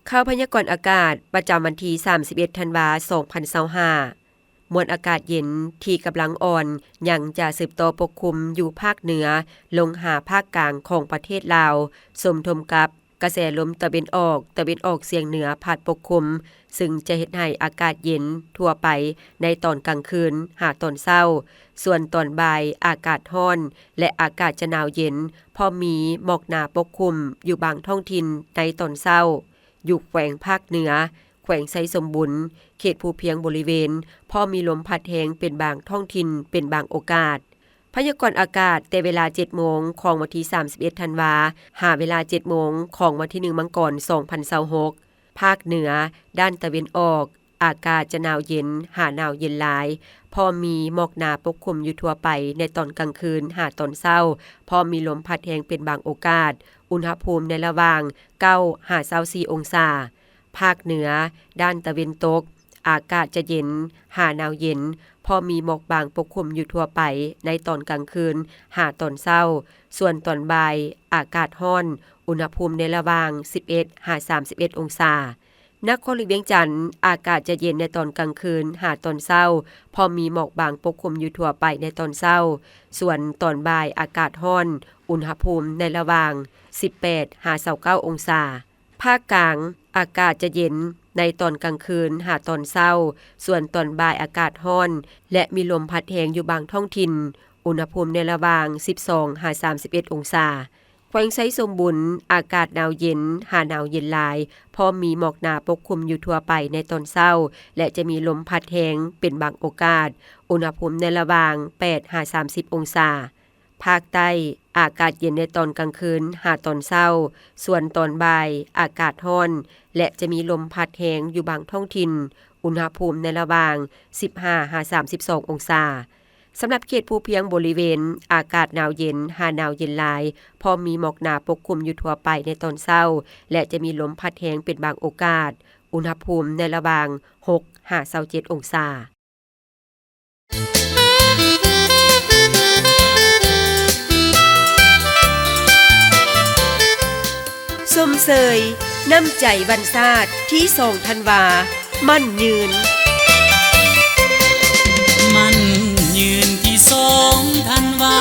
ຂ່າວພະຍາກອນອາກາດ ປະຈຳວັນທີສາມສິບເອັດ ທັນວາ ສອງພັນຊາວຫ້າ. ມວນອາກາດເຢັນທີ່ກຳລັງອ່ອນ ຍັງຈະສືບຕໍ່ປົກຄຸມຢູ່ພາກເໜືອ ລົງຫາພາກກາງຂອງປະເທດລາວ, ສົມທົບກັບກະແສລົມຕາເວັນອອກ, ຕາເວັນອອກສຽງເໜືອພັດປົກຄຸມ, ຊຶ່ງຈະເຮັດໃຫ້ອາກາດເຢັນທົ່ວໄປໃນຕອນກາງຄືນຫາຕອນເຊົ້າ. ສ່ວນຕອນບ່າຍອາກາດຮ້ອນ ແລະ ອາກາດຈະໜາວເຢັນ, ພ້ອມມີໝອກໜາປົກຄຸມຢູ່ບາງທ້ອງຖິ່ນໃນຕອນເຊົ້າ. ຢູ່ແຂວງພາກເໜືອ, ແຂວງໄຊສົມບູນ, ເຂດພູພຽງບໍລິເວນ, ພ້ອມມີລົມພັດແຮງເປັນບາງທ້ອງຖິ່ນເປັນບາງໂອກາດ. ພະຍາກອນອາກາດແຕ່ເວລາເຈັດໂມງຂອງວັນທີສາມສິບເອັດ ທັນວາ ຫາເວລາເຈັດໂມງຂອງວັນທີໜຶ່ງ ມັງກອນ ສອງພັນຊາວຫົກ. ພາກເໜືອ, ດ້ານຕາເວັນອອກ, ອາກາດຈະໜາວເຢັນຫາໜາວເຢັນຫຼາຍ, ພ້ອມມີໝອກໜາປົກຄຸມຢູ່ທົ່ວໄປໃນຕອນກາງຄືນຫາຕອນເຊົ້າ, ພ້ອມມີລົມພັດແຮງເປັນບາງໂອກາດ, ອຸນຫະພູມໃນລະຫວ່າງເກົ້າຫາຊາວສີ່ອົງສາ. ພາກເໜືອ, ດ້ານຕາເວັນຕົກ, ອາກາດຈະເຢັນຫາໜາວເຢັນ, ພໍມີໝອກບາງປົກຄຸມຢູ່ທົ່ວໄປໃນຕອນກາງຄືນຫາຕອນເຊົ້າ. ສ່ວນຕອນບ່າຍອາກາດຮ້ອນ, ອຸນຫະພູມໃນລະຫວ່າງສິບເອັດຫາສາມສິບເອັດອົງສາ. ນະຄອນຫຼວງວຽງຈັນ, ອາກາດຈະເຢັນໃນຕອນກາງຄືນຫາຕອນເຊົ້າ, ພໍມີໝອກບາງປົກຄຸມຢູ່ທົ່ວໄປໃນຕອນເຊົ້າ. ສ່ວນຕອນບ່າຍອາກາດຮ້ອນ, ອຸນຫະພູມໃນລະຫວ່າງສິບແປດຫາຊາວເກົ້າອົງສາ. ພາກກາງ, ອາກາດຈະເຢັນໃນຕອນກາງຄືນຫາຕອນເຊົ້າ, ສ່ວນຕອນບ່າຍອາກາດຮ້ອນ ແລະ ມີລົມພັດແຮງຢູ່ບາງທ້ອງຖິ່ນ, ອຸນຫະພູມໃນລະຫວ່າງສິບສອງຫາສາມສິບເອັດອົງສາ. ແຂວງໄຊສົມບູນ, ອາກາດໜາວເຢັນຫາໜາວເຢັນຫຼາຍ, ພ້ອມມີໝອກໜາປົກຄຸມຢູ່ທົ່ວໄປໃນຕອນເຊົ້າ ແລະ ຈະມີລົມພັດແຮງເປັນບາງໂອກາດ, ອຸນຫະພູມໃນລະຫວ່າງແປດຫາສາມສິບອົງສາ. ພາກໃຕ້, ອາກາດເຢັນໃນຕອນກາງຄືນຫາຕອນເຊົ້າ, ສ່ວນຕອນບ່າຍອາກາດຮ້ອນ ແລະ ຈະມີລົມພັດແຮງຢູ່ບາງທ້ອງຖິ່ນ, ອຸນຫະພູມໃນລະຫວ່າງສິບຫ້າຫາສາມສິບສອງອົງສາ. ສຳລັບເຂດພູພຽງບໍລິເວນ, ອາກາດໜາວເຢັນຫາໜາວເຢັນຫຼາຍ, ພໍມີໝອກໜາປົກຄຸມຢູ່ທົ່ວໄປໃນຕອນເຊົ້າ ແລະ ຈະມີລົມພັດແຮງເປັນບາງໂອກາດ, ອຸນຫະພູມໃນລະຫວ່າງຫົກຫາຊາວເຈັດອົງສາ. ຊົມເຊີຍນ້ຳໃຈວັນຊາດທີສອງທັນວາ ໝັ້ນຍືນ. ໝັ້ນຍືນທີສອງທັນວາ